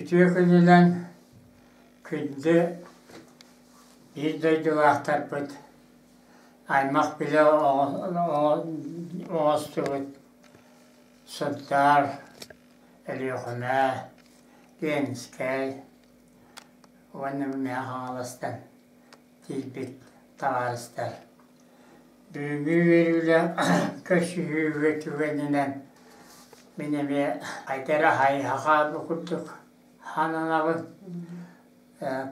Үтүө күнүнэн күндү биир дойдулаахтарбыт, аймах-билэ оҥостубут Сунтаар, Өлүөхүмэ, Ленскэй уонна Мэҥэ Хаҥаластан тиийбит табаарыстар. Бүгүҥҥү үөрүүлээх көрсүһүүгэ түгэнинэн мин эмиэ хайда эрэ хайыһаха бу курдук сананабын.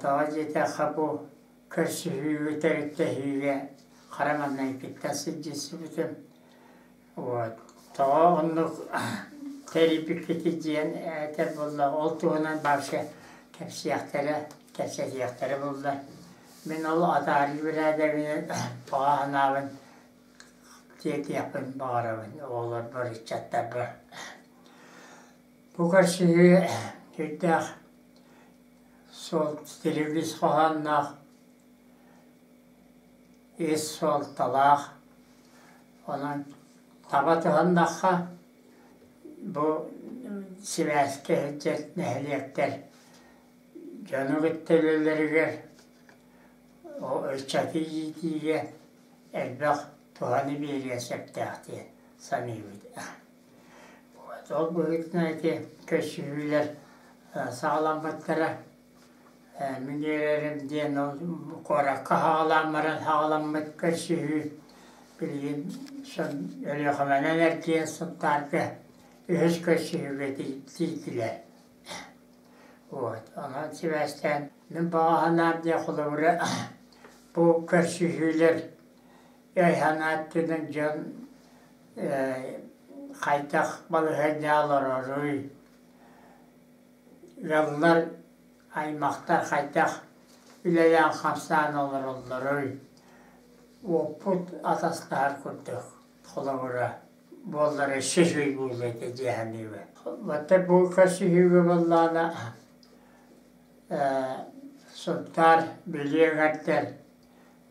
Тоҕо диэтэххэ бу көрсүһүүгэ төрүттэһиигэ хара маҥнайгыттан сылдьыспытым. Вот. Тоҕо оннук тэрийбиккитий диэн этэр буолла. Ол туһунан вообще кэпсиэхтэрэ, кэпсэтиэхтэрэ буолла. Мин ол атаарыы бэрээдэгинэн баҕа санаабын тиэрдиэхпин баҕарабын оҕолорбор, ыччаттарбар. Бу көрсүһүү сүрдээх суол телевиз хоһоонноох ис суолталаах. Онон таба туһаннахха, бу сибээскэ сылдьар нэһилиэктэр дьону кытта үлэлэригэр, ыччаты иитиигэ элбэх туһаны биэриэн сөптөөх диэн саныыбыт. Ол быһыытынан ити көрсүһүүлэр саҕаламмыттара. Мин үөрэрим диэн ол куоракка саҕалаан баран саҕаламмыт көрсүһүү билигин Өлүөхүмэнэн эргийэн Сунтаарга үһүс көрсүһүүгэ тиийдилэр. Вот. Онон сибээстээн мин баҕа санаам диэн холобура бу көрсүһүүлэр өй-санаа өттүнэн дьон хайдах балаһыанньаҕа олороруй, Ыаллар, аймахтар хайдах үлэлээн-хамсаан олороллоруй, уоппут атастаһар курдук холобура буоллар өссө үчүгэй буолуо этэ дии саныыбын. Батта бу көрсүһүүгэ буоллаҕына Сунтаар Бүлүү эҥэрдэр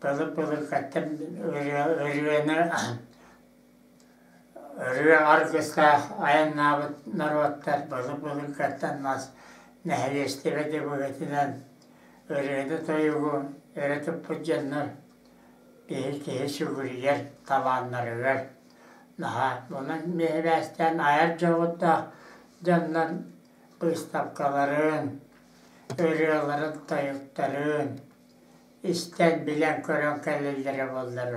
былыр-былыргаттан ырыаны Ырыа аргыстаах айаннаабыт норуоттар былыр-былыргаттан мас нэһилиэстибэ да быһыытынан ырыаны-тойугу өрө туппут дьоннор биһи киһи сүгүрүйэр талааннарыгар наһаа онон биһирээстээн айар дьоҕурдаах дьоннор быыстапкаларын, ырыаларын-тойуктарын истэн, билэн-көрөн кэлэллэрэ буоллар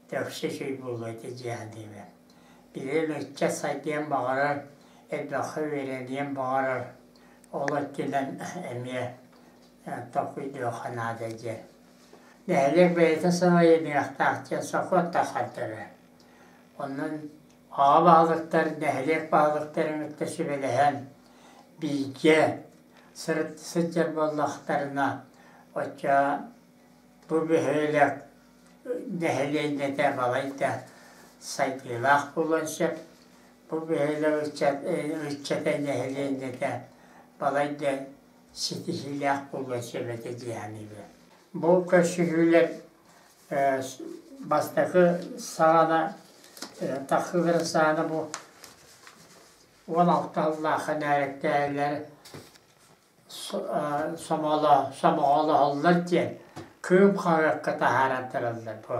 дөксө үчүгэй буолуо этэ дии саныыбын. Билигин ыччат сайдыан баҕарар, элбэххэ үөрэниэн баҕарар, ол өттүнэн эмиэ толкуйдуохха наада диэн. Нэһилиэк бэйэтэ салайыныахтаах диэн сокуон тахсардара. Онон аҕа баһылыктар нэһилиэк баһылыктарын кытта сүбэлэһэн бииргэ сылдьар буоллахтарына, оччо бу бөһүөлэк нэһилиэнньэтэ балайда сайдыылаах буолуон сөп. Бу бөһүөлэк ыччата нэһилиэнньэтэ балайда ситиһиилээх буолуон сөп этэ дии саныыбын. Бу көрсүһүүлэр бастакы саҕана тахсыыларын саҕана бу 16 сыллаахха нээрэктээллэр сомоҕолоһоллор диэн Кыым хаһыакка таһааран тураллар бу.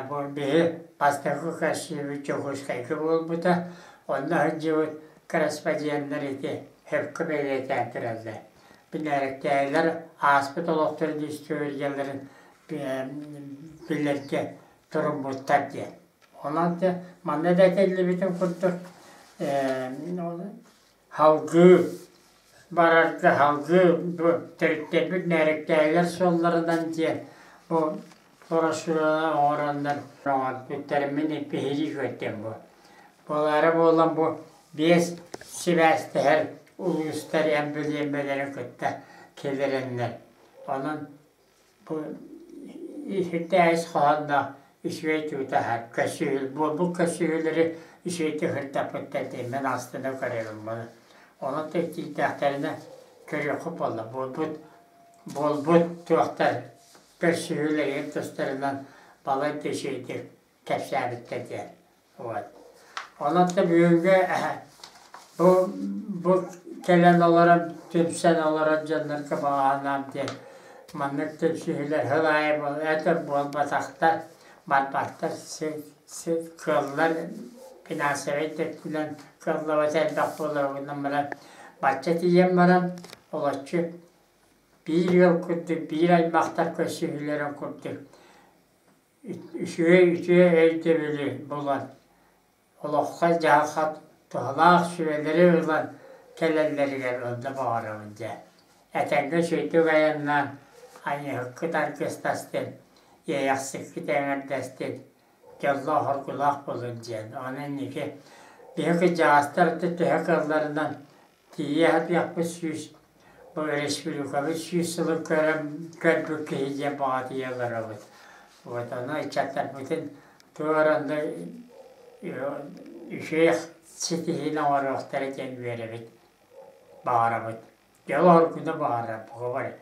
Бу биһи бастакы көрсүһүүбүт Дьокуускайга буолбута, онно сылдьыбыт корреспонденнар ити сөпкө бэлиэтээн тураллар. Бинээрэктээлэр ааспыт олохторун историяларын билэргэ туруммуттар диэн. Онон манна да этиллибитин курдук салгыы барарга салгыы бу төрүттэрбит нээрэктээлэр суолларынан диэн бу брошюраны оҥороннор оҥорбуттарын мин биһирии көрдүм бу. Буолаары буолан бу биэс сибээстэһэр улуустар эмблемэлэрин кытта киллэрэннэр. Онон Бу итинтэ ис хоһоонноох үчүгэй тутаһар көсүһүл буолбут көсүһүлэри үчүгэйдик сырдаппыттар диэн мин астына көрөрүм буолар. Онон тиийдэхтэринэ көрүөххүт буолла буолбут буолбут туохтар көрсүһүүлэрин тустарынан балайда үчүгэйдик кэпсээбиттэр диэн. Вот. Онон да бүгүҥҥү бу бу кэлэн олорон түмсэн олорор дьоннорго баҕаһынаам диэн маннык түмсүһүүлэр сыл аайы өтөр буолбатахтар, барбаттар, кыаллар финансовай да өттүнэн кыаллыбата элбэх буолар гынан баран бачча тиийэн баран олоччу биир ыал курдук биир аймахтар көрсүһүүлэрин курдук үчүгэй үтүө өйдөбүлү булан олоххо-дьаһахха туһалаах сүбэлэри ылан кэлэллэригэр онно баҕарабын дьэ. Этэҥҥэ үчүгэйдик айаннаан, айыһыккыт аргыстастын, иэйэхсиккит эҥэрдэстин, дьоллоох-оргулаах буолун диэн. Онон инники биһи кырдьаҕастар да төһө кыалларынан тиийэ сатыахпыт 100 бу республикабыт 100 сылын көрөн көрбүт киһи диэн баҕатыйа олоробут. Вот ону ыччаттарбытын туох эрэ онно үчүгэй ситиһиини оҥоруохтара диэн үөрэбит, баҕарабыт. Дьол оргуна баҕарар бука бары.